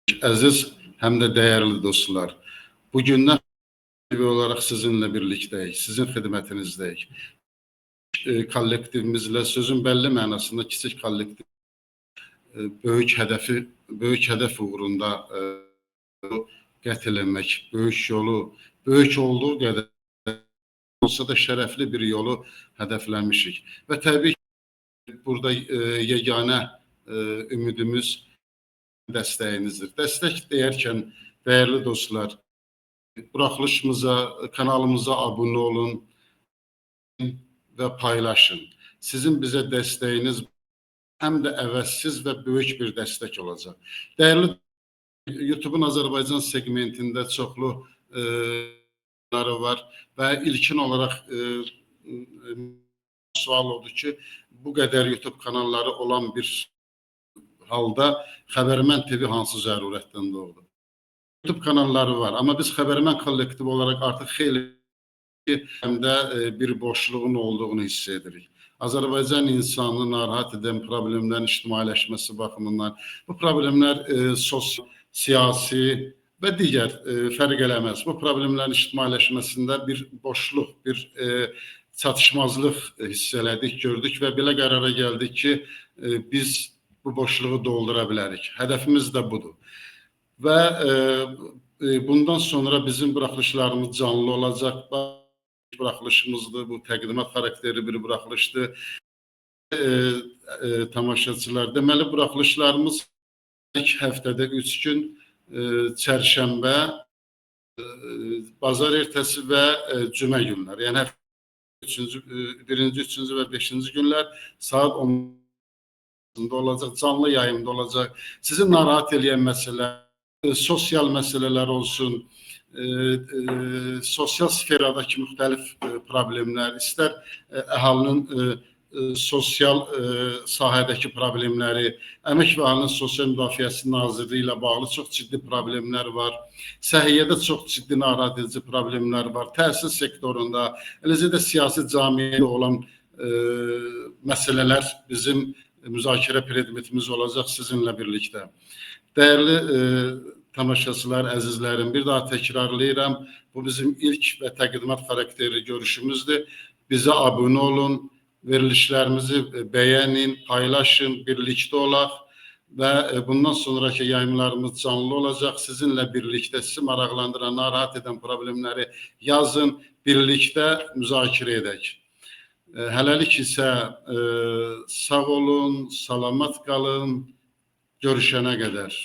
Əziz həm də dəyərli dostlar, bugündən olaraq sizinlə birlikdəyik, sizin xidmətinizdəyik. Kollektivimizlə, sözün bəlli mənasında kiçik kollektiv böyük hədəfi, böyük hədəf uğrunda qət eləmək, böyük yolu, böyük olduğu qədər olsa da şərəfli bir yolu hədəfləmişik. Və təbii ki, burada yeganə ümidimiz dəstəyinizdir. Dəstək deyərkən, dəyərli dostlar, buraxılışımıza, kanalımıza abunə olun və paylaşın. Sizin bizə dəstəyiniz həm də əvəzsiz və böyük bir dəstək olacaq. Dəyərli YouTube-un Azərbaycan segmentində çoxlu var və ilkin olaraq sual odur ki, bu qədər YouTube kanalları olan bir halda Xəbərmən TV hansı zərurətdən doğdu? YouTube kanalları var, amma biz Xəbərmən kollektivi olaraq artıq xeyli həm də bir boşluğun olduğunu hiss edirik. Azərbaycan insanını narahat edən problemlərin ictimailəşməsi baxımından bu problemlər sosial, siyasi və digər fərq eləməz. Bu problemlərin ictimailəşməsində bir boşluq, bir çatışmazlıq hiss elədik, gördük və belə qərara gəldik ki, biz bu boşluğu doldura bilərik. Hədəfimiz də budur. Və bundan sonra bizim buraxılışlarımız canlı olacaq. Buraxılışımızdır, bu təqdimat xarakterli bir buraxılışdır. Tamaşaçılar, deməli buraxılışlarımız ilk həftədə 3 gün, çərşənbə, bazar ertəsi və cümə günləri. Yəni üçüncü, birinci, üçüncü və beşinci günlər saat 10-da olacaq, canlı yayımda olacaq. Sizi narahat eləyən məsələ, sosial məsələlər olsun, sosial sferadakı müxtəlif problemlər, istər əhalinin sosial sahədəki problemləri, Əmək və Əhalinin Sosial Müdafiəsi Nazirliyi ilə bağlı çox ciddi problemlər var. Səhiyyədə çox ciddi narahat edici problemlər var. Təhsil sektorunda, eləcə də siyasi camiyyədə olan məsələlər bizim müzakirə predmetimiz olacaq sizinlə birlikdə. Dəyərli tamaşaçılar, əzizlərim, bir daha təkrarlayıram. Bu bizim ilk və təqdimat xarakterli görüşümüzdür. Bizə abunə olun, verilişlərimizi bəyənin, paylaşın, birlikdə olaq və bundan sonraki yayımlarımız canlı olacaq. Sizinlə birlikdə sizi maraqlandıran, narahat edən problemləri yazın, birlikdə müzakirə edək. Hələlik isə sağ olun, salamat qalın, görüşənə qədər.